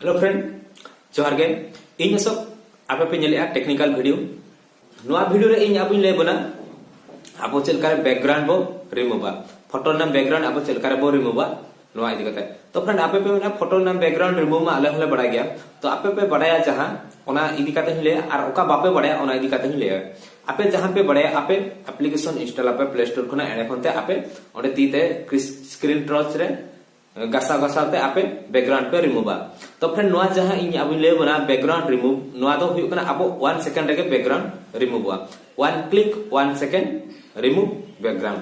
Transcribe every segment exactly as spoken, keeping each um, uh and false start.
Hello friend, ᱡᱚᱦᱟᱨ ᱜᱮ᱾ ᱤᱧ ᱚᱥᱳᱠ, ᱟᱯᱮ ᱯᱮ ᱧᱮᱞᱮᱜᱼᱟ technical video᱾ ᱱᱚᱣᱟ video ᱨᱮ ᱤᱧ ᱟᱵᱚᱧ ᱞᱟᱹᱭ ᱵᱚᱱᱟ ᱟᱵᱚ ᱪᱮᱫ ᱞᱮᱠᱟᱨᱮ background ᱵᱚ remove ᱟ, photo ᱨᱮᱱᱟᱜ background ᱟᱵᱚ ᱪᱮᱫ ᱞᱮᱠᱟᱨᱮ ᱵᱚ remove ᱟ, ᱱᱚᱣᱟ ᱤᱫᱤ ᱠᱟᱛᱮ᱾ ᱛᱚ friend, ᱟᱯᱮ ᱯᱮ ᱢᱮᱱᱟ photo ᱨᱮᱱᱟᱜ background remove ᱢᱟ ᱟᱞᱮ ᱦᱚᱸᱞᱮ ᱵᱟᱲᱟᱭ ᱜᱮᱭᱟ, ᱛᱚ ᱟᱯᱮ ᱯᱮ ᱵᱟᱲᱟᱭᱟ ᱡᱟᱦᱟᱸ, ᱚᱱᱟ ᱤᱫᱤ ᱠᱟᱛᱮ ᱦᱚᱸᱧ ᱞᱟᱹᱭᱟ, ᱟᱨ ᱚᱠᱟ ᱵᱟᱯᱮ ᱵᱟᱲᱟᱭᱟ ᱚᱱᱟ ᱤᱫᱤ ᱠᱟᱛᱮ ᱦᱚᱸᱧ ᱞᱟᱹᱭᱟ᱾ ᱟᱯᱮ ᱡᱟᱦᱟᱸ ᱯᱮ ᱵᱟᱲᱟᱭᱟ, ᱟᱯᱮ application install ᱟᱯᱮ Play Store ᱠᱷᱚᱱᱟᱜ, ᱮᱸᱰᱮ ᱠᱷᱚᱱ ᱛᱮ ᱟᱯᱮ ᱚᱸᱰᱮ ᱛᱤ ᱛᱮ screen touch ᱨᱮ ᱜᱟᱥᱟᱣ ᱜᱟᱥᱟᱣ ᱛᱮ ᱟᱯᱮ background ᱯᱮ remove ᱟ᱾ ᱛᱚ friend, ᱱᱚᱣᱟ ᱡᱟᱦᱟᱸ ᱤᱧ ᱟᱵᱚᱧ ᱞᱟᱹᱭ ᱵᱚᱱᱟ background remove, ᱱᱚᱣᱟ ᱫᱚ ᱦᱩᱭᱩᱜ ᱠᱟᱱᱟ ᱟᱵᱚ one second ᱨᱮᱜᱮ background remove ᱚᱜᱼᱟ᱾ One click, one second, remove background᱾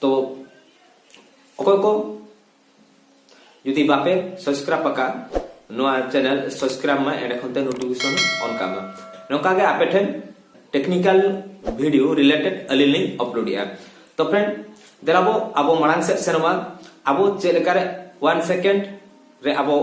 ᱛᱚ ᱚᱠᱚᱭ ᱠᱚ ᱡᱩᱫᱤ ᱵᱟᱯᱮ subscribe ᱟᱠᱟᱫ ᱱᱚᱣᱟ channel, subscribe ᱢᱟ, ᱮᱸᱰᱮ ᱠᱷᱚᱱ ᱛᱮ notification on ᱠᱟᱜ ᱢᱟ᱾ ᱱᱚᱝᱠᱟ ᱜᱮ ᱟᱯᱮ ᱴᱷᱮᱱ technical video related ᱟᱹᱞᱤᱧ ᱞᱤᱧ upload ᱮᱜᱼᱟ᱾ ᱛᱚ friend, ᱫᱮᱞᱟ ᱵᱚ ᱟᱵᱚ ᱢᱟᱲᱟᱝ ᱥᱮᱫ ᱥᱮᱱᱚᱜᱼᱟ᱾ ᱟᱵᱚ ᱪᱮᱫ ᱞᱮᱠᱟᱨᱮ one second ᱨᱮ ᱟᱵᱚ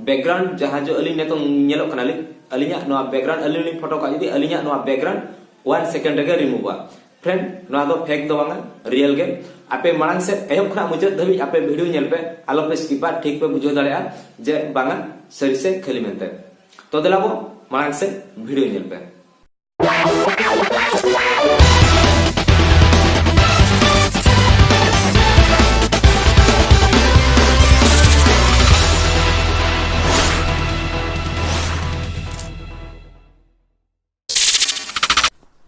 background ᱡᱟᱦᱟᱸ ᱡᱚ ᱟᱹᱞᱤᱧ ᱱᱤᱛᱚᱝ ᱧᱮᱞᱚᱜ ᱠᱟᱱᱟᱞᱤᱧ, ᱟᱹᱞᱤᱧᱟᱜ ᱱᱚᱣᱟ background ᱟᱹᱞᱤᱧ ᱞᱤᱧ photo ᱠᱟᱜ, ᱡᱩᱫᱤ ᱟᱹᱞᱤᱧᱟᱜ ᱱᱚᱣᱟ background one second ᱨᱮᱜᱮ remove ᱟ᱾ Friend, ᱱᱚᱣᱟ ᱫᱚ fake ᱫᱚ ᱵᱟᱝᱟ, real ᱜᱮ᱾ ᱟᱯᱮ ᱢᱟᱲᱟᱝ ᱥᱮᱫ ᱮᱦᱚᱵ ᱠᱷᱚᱱᱟᱜ ᱢᱩᱪᱟᱹᱫ ᱫᱷᱟᱹᱵᱤᱡ ᱟᱯᱮ video ᱧᱮᱞ ᱯᱮ, ᱟᱞᱚ ᱯᱮ skip ᱟ, ᱴᱷᱤᱠ ᱯᱮ ᱵᱩᱡᱷᱟᱹᱣ ᱫᱟᱲᱮᱭᱟᱜᱼᱟ ᱡᱮ ᱵᱟᱝᱟ ᱥᱟᱹᱨᱤ ᱥᱮ ᱠᱷᱟᱹᱞᱤ ᱢᱮᱱᱛᱮ᱾ ᱛᱚ ᱫᱮᱞᱟ ᱵᱚ ᱢᱟᱲᱟᱝ ᱥᱮᱫ video ᱧᱮᱞ ᱯᱮ᱾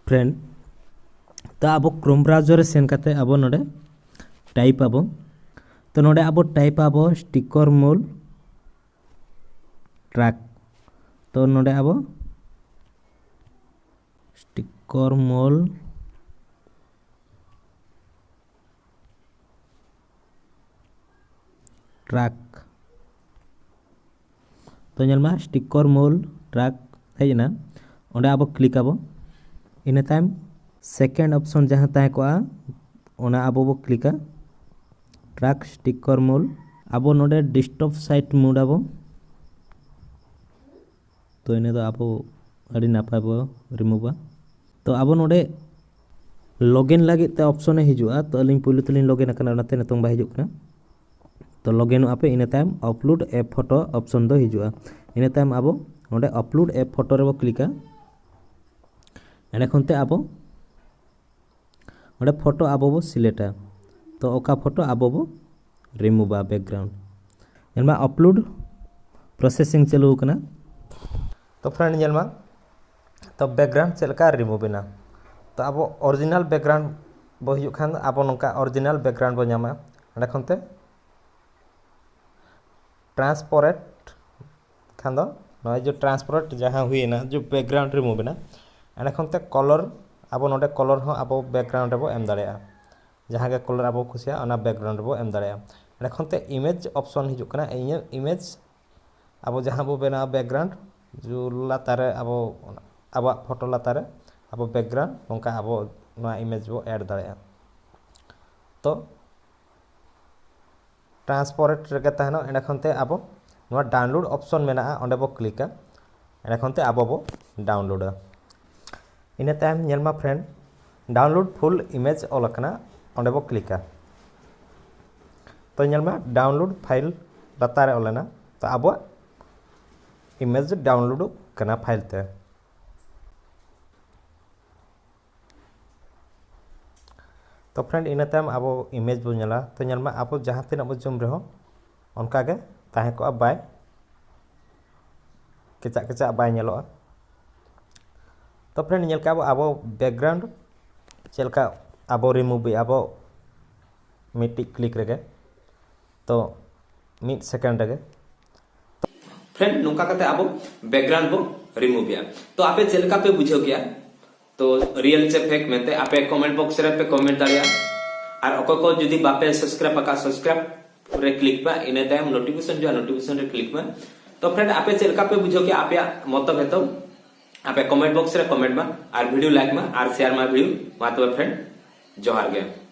Friend, ᱛᱚ ᱟᱵᱚ Chrome browser ᱨᱮ ᱥᱮᱱ ᱠᱟᱛᱮ ᱟᱵᱚ ᱱᱚᱰᱮ type ᱟᱵᱚ᱾ ᱛᱚ ᱱᱚᱰᱮ ᱟᱵᱚ type ᱟᱵᱚ sticker mole track᱾ ᱛᱚ ᱱᱚᱰᱮ ᱟᱵᱚ sticker mole track᱾ ᱛᱚ ᱧᱮᱞ ᱢᱟ, sticker mole track ᱦᱮᱡ ᱮᱱᱟ, ᱚᱸᱰᱮ ᱟᱵᱚ click ᱟᱵᱚ᱾ ᱤᱱᱟᱹ ᱛᱟᱭᱚᱢ second option ᱡᱟᱦᱟᱸ ᱛᱟᱦᱮᱸ ᱠᱚᱜᱼᱟ, ᱚᱱᱟ ᱟᱵᱚ ᱵᱚ click ᱟ, track sticker mole᱾ ᱟᱵᱚ ᱱᱚᱰᱮ desktop site mode ᱟᱵᱚ᱾ ᱛᱚ ᱤᱱᱟᱹ ᱫᱚ ᱟᱵᱚ ᱟᱹᱰᱤ ᱱᱟᱯᱟᱭ ᱵᱚ remove ᱟ᱾ ᱛᱚ ᱟᱵᱚ ᱱᱚᱰᱮ login ᱞᱟᱹᱜᱤᱫ ᱛᱮ option ᱮ ᱦᱤᱡᱩᱜᱼᱟ᱾ ᱛᱚ ᱟᱹᱞᱤᱧ ᱯᱳᱭᱞᱳ ᱛᱮᱞᱤᱧ login ᱟᱠᱟᱱᱟ, ᱚᱱᱟᱛᱮ ᱱᱤᱛᱚᱝ ᱵᱟᱭ ᱦᱤᱡᱩᱜ ᱠᱟᱱᱟ᱾ ᱛᱚ login ᱚᱜᱼᱟ ᱯᱮ, ᱤᱱᱟᱹ ᱛᱟᱭᱚᱢ upload a photo option ᱫᱚ ᱦᱤᱡᱩᱜᱼᱟ᱾ ᱤᱱᱟᱹ ᱛᱟᱭᱚᱢ ᱟᱵᱚ ᱱᱚᱰᱮ ᱟᱯᱞᱳᱰ ᱮ ᱯᱷᱳᱴᱳ ᱨᱮᱵᱚ ᱠᱞᱤᱠᱟ᱾ ᱮᱸᱰᱮ ᱠᱷᱚᱱ ᱛᱮ ᱟᱵᱚ ᱚᱸᱰᱮ ᱯᱷᱳᱴᱳ ᱟᱵᱚ ᱵᱚ ᱥᱤᱞᱮᱠᱴᱟ᱾ ᱛᱚ ᱚᱠᱟ ᱯᱷᱳᱴᱳ ᱟᱵᱚ ᱵᱚ ᱨᱤᱢᱩᱵᱷᱟ ᱵᱮᱠᱜᱨᱟᱣᱩᱱᱰ᱾ ᱧᱮᱞ ᱢᱟ ᱟᱯᱞᱳᱰ ᱯᱨᱚᱥᱮᱥᱤᱝ ᱪᱟᱹᱞᱩ ᱟᱠᱟᱱᱟ᱾ ᱛᱚ ᱯᱷᱨᱮᱱᱰ ᱧᱮᱞ ᱢᱟ, ᱛᱚ ᱵᱮᱠᱜᱨᱟᱣᱩᱱᱰ ᱪᱮᱫ ᱞᱮᱠᱟ ᱨᱤᱢᱩᱵᱷ ᱮᱱᱟ᱾ ᱛᱚ ᱟᱵᱚ ᱚᱨᱤᱡᱤᱱᱟᱞ ᱵᱮᱠᱜᱨᱟᱣᱩᱱᱰ ᱵᱚ ᱦᱤᱡᱩᱜ ᱠᱷᱟᱱ ᱟᱵᱚ ᱱᱚᱝᱠᱟ ᱚᱨᱤᱡᱤᱱᱟᱞ ᱵᱮᱠᱜᱨᱟᱣᱩᱱᱰ ᱵᱚ ᱧᱟᱢᱟ᱾ ᱚᱸᱰᱮ ᱠᱷᱚᱱ ᱛᱮ ᱴᱨᱟᱱᱥᱯᱟᱨᱮᱱᱴ ᱠᱷᱟᱱ ᱫᱚ ᱱᱚᱜᱼᱚᱭ ᱡᱮ ᱴᱨᱟᱱᱥᱯᱟᱨᱮᱱᱴ ᱡᱟᱦᱟᱸ ᱦᱩᱭᱮᱱᱟ, ᱡᱮ ᱵᱮᱠᱜᱨᱟᱣᱩᱱᱰ ᱨᱤᱢᱩᱵᱷ ᱮᱱᱟ, ᱚᱸᱰᱮ ᱠᱷᱚᱱ ᱛᱮ ᱠᱚᱞᱚᱨ, ᱟᱵᱚ ᱱᱚᱰᱮ ᱠᱚᱞᱚᱨ ᱦᱚᱸ ᱟᱵᱚ ᱵᱮᱠᱜᱨᱟᱣᱩᱱᱰ ᱨᱮᱵᱚ ᱮᱢ ᱫᱟᱲᱮᱭᱟᱜᱼᱟ᱾ ᱡᱟᱦᱟᱸ ᱜᱮ ᱠᱚᱞᱚᱨ ᱟᱵᱚ ᱠᱩᱥᱤᱭᱟᱜᱼᱟ, ᱚᱱᱟ ᱵᱮᱠᱜᱨᱟᱣᱩᱱᱰ ᱨᱮᱵᱚ ᱮᱢ ᱫᱟᱲᱮᱭᱟᱜᱼᱟ᱾ ᱚᱸᱰᱮ ᱠᱷᱚᱱ ᱛᱮ ᱤᱢᱮᱡᱽ ᱚᱯᱥᱚᱱ ᱦᱤᱡᱩᱜ ᱠᱟᱱᱟ᱾ ᱤᱧᱟᱹᱜ ᱤᱢᱮᱡᱽ ᱟᱵᱚ ᱡᱟᱦᱟᱸ ᱵᱚ ᱵᱮᱱᱟᱣᱟ ᱵᱮᱠᱜᱨᱟᱣᱩᱱᱰ, ᱡᱩ ᱞᱟᱛᱟᱨ ᱨᱮ ᱟᱵᱚ, ᱟᱵᱚᱣᱟᱜ ᱯᱷᱳᱴᱳ ᱞᱟᱛᱟᱨ ᱨᱮ ᱟᱵᱚ ᱵᱮᱠᱜᱨᱟᱣᱩᱱᱰ ᱱᱚᱝᱠᱟ ᱟᱵᱚ ᱱᱚᱣᱟ ᱤᱢᱮᱡᱽ ᱵᱚ ᱮᱰ ᱫᱟᱲᱮᱭᱟᱜᱼᱟ᱾ ᱛᱚ ᱴᱨᱟᱱᱥᱯᱟᱨᱮᱱᱴ ᱨᱮᱜᱮ ᱛᱟᱦᱮᱱᱟ᱾ ᱮᱸᱰᱮ ᱠᱷᱚᱱ ᱛᱮ ᱟᱵᱚ ᱱᱚᱣᱟ ᱰᱟᱣᱩᱱᱞᱳᱰ ᱚᱯᱥᱚᱱ ᱢᱮᱱᱟᱜᱼᱟ, ᱚᱸᱰᱮ ᱵᱚ ᱠᱞᱤᱠᱟ᱾ ᱮᱸᱰᱮ ᱠᱷᱚᱱ ᱛᱮ ᱟᱵᱚ ᱵᱚ ᱰᱟᱣᱩᱱᱞᱳᱰᱟ᱾ ᱤᱱᱟᱹ ᱛᱟᱭᱚᱢ ᱧᱮᱞ ᱢᱟ ᱯᱷᱨᱮᱱᱰ, ᱰᱟᱣᱩᱱᱞᱳᱰ ᱯᱷᱩᱞ ᱤᱢᱮᱡᱽ ᱚᱞ ᱟᱠᱟᱱᱟ, ᱚᱸᱰᱮ ᱵᱚ ᱠᱞᱤᱠᱟ᱾ ᱛᱚ ᱧᱮᱞ ᱢᱟ ᱰᱟᱣᱩᱱᱞᱳᱰ ᱯᱷᱟᱭᱤᱞ ᱞᱟᱛᱟᱨ ᱨᱮ ᱚᱞ ᱮᱱᱟ᱾ ᱛᱚ ᱟᱵᱚᱣᱟᱜ ᱤᱢᱮᱡᱽ ᱰᱟᱣᱩᱱᱞᱳᱰᱚᱜ ᱠᱟᱱᱟ ᱯᱷᱟᱭᱤᱞ ᱛᱮ᱾ ᱛᱚ ᱯᱷᱨᱮᱱᱰ, ᱤᱱᱟᱹ ᱛᱟᱭᱚᱢ ᱟᱵᱚ ᱤᱢᱮᱡᱽ ᱵᱚ ᱧᱮᱞᱟ᱾ ᱛᱚ ᱧᱮᱞ ᱢᱟ ᱟᱵᱚ ᱡᱟᱦᱟᱸ ᱛᱤᱱᱟᱹᱜ ᱵᱚ ᱡᱩᱢ ᱨᱮᱦᱚᱸ ᱚᱱᱠᱟ ᱜᱮ ᱛᱟᱦᱮᱸ ᱠᱚᱜᱼᱟ, ᱵᱟᱭ ᱠᱮᱪᱟᱜ ᱠᱮᱪᱟᱜ ᱵᱟᱭ ᱧᱮᱞᱚᱜᱼᱟ᱾ ᱛᱚ ᱯᱷᱨᱮᱱᱰ, ᱧᱮᱞ ᱠᱟᱜ ᱟᱵᱚ, ᱟᱵᱚ ᱵᱮᱠᱜᱨᱟᱣᱩᱱᱰ ᱪᱮᱫ ᱞᱮᱠᱟ ᱟᱵᱚ ᱨᱤᱢᱩᱵᱷ ᱮᱫᱼᱟ ᱵᱚ ᱢᱤᱫᱴᱤᱡ ᱠᱞᱤᱠ ᱨᱮᱜᱮ, ᱛᱚ ᱢᱤᱫ ᱥᱮᱠᱮᱱᱰ ᱨᱮᱜᱮ᱾ ᱯᱷᱨᱮᱱᱰ, ᱱᱚᱝᱠᱟ ᱠᱟᱛᱮ ᱟᱵᱚ ᱵᱮᱠᱜᱨᱟᱣᱩᱱᱰ ᱵᱚ ᱨᱤᱢᱩᱵᱷ ᱮᱫᱼᱟ᱾ ᱛᱚ ᱟᱯᱮ ᱪᱮᱫ ᱞᱮᱠᱟ ᱯᱮ ᱵᱩᱡᱷᱟᱹᱣ ᱠᱮᱜᱼᱟ? ᱛᱚ ᱨᱤᱭᱮᱞ ᱪᱮ ᱯᱷᱮᱠ ᱢᱮᱱᱛᱮ ᱟᱯᱮ ᱠᱚᱢᱮᱱᱴ ᱵᱚᱠᱥ ᱨᱮ ᱯᱮ ᱠᱚᱢᱮᱱᱴ ᱫᱟᱲᱮᱭᱟᱜᱼᱟ᱾ ᱟᱨ ᱚᱠᱚᱭ ᱠᱚ ᱡᱩᱫᱤ ᱵᱟᱯᱮ ᱥᱟᱵᱥᱠᱨᱟᱭᱤᱵ ᱟᱠᱟᱫ, ᱥᱟᱵᱥᱠᱨᱟᱭᱤᱵ ᱨᱮ ᱠᱞᱤᱠ ᱯᱮ, ᱤᱱᱟᱹ ᱛᱟᱭᱚᱢ ᱱᱳᱴᱤᱯᱷᱤᱠᱮᱥᱚᱱ ᱦᱤᱡᱩᱜᱼᱟ, ᱱᱳᱴᱤᱯᱷᱤᱠᱮᱥᱚᱱ ᱨᱮ ᱠᱞᱤᱠ ᱯᱮ᱾ ᱛᱚ ᱯᱷᱨᱮᱱᱰ, ᱟᱯᱮ ᱪᱮᱫ ᱞᱮᱠᱟ ᱯᱮ ᱵᱩᱡᱷᱟᱹᱣ ᱠᱮᱜᱼᱟ ᱟᱯᱮᱭᱟᱜ ᱢᱚᱛᱚᱵᱷᱮᱫ ᱫᱚ? ᱟᱯᱮ ᱠᱚᱢᱮᱱᱴ ᱵᱚᱠᱥ ᱨᱮ ᱠᱚᱢᱮᱱᱴ ᱢᱟ ᱟᱨ ᱵᱷᱤᱰᱤᱭᱳ ᱞᱟᱭᱤᱠ ᱢᱟ ᱟᱨ ᱥᱮᱭᱟᱨ ᱢᱟ ᱵᱷᱤᱰᱤᱭᱳ᱾ ᱢᱟ ᱛᱚᱵᱮ ᱯᱷᱨᱮᱱᱰ, ᱡᱚᱦᱟᱨ ᱜᱮ᱾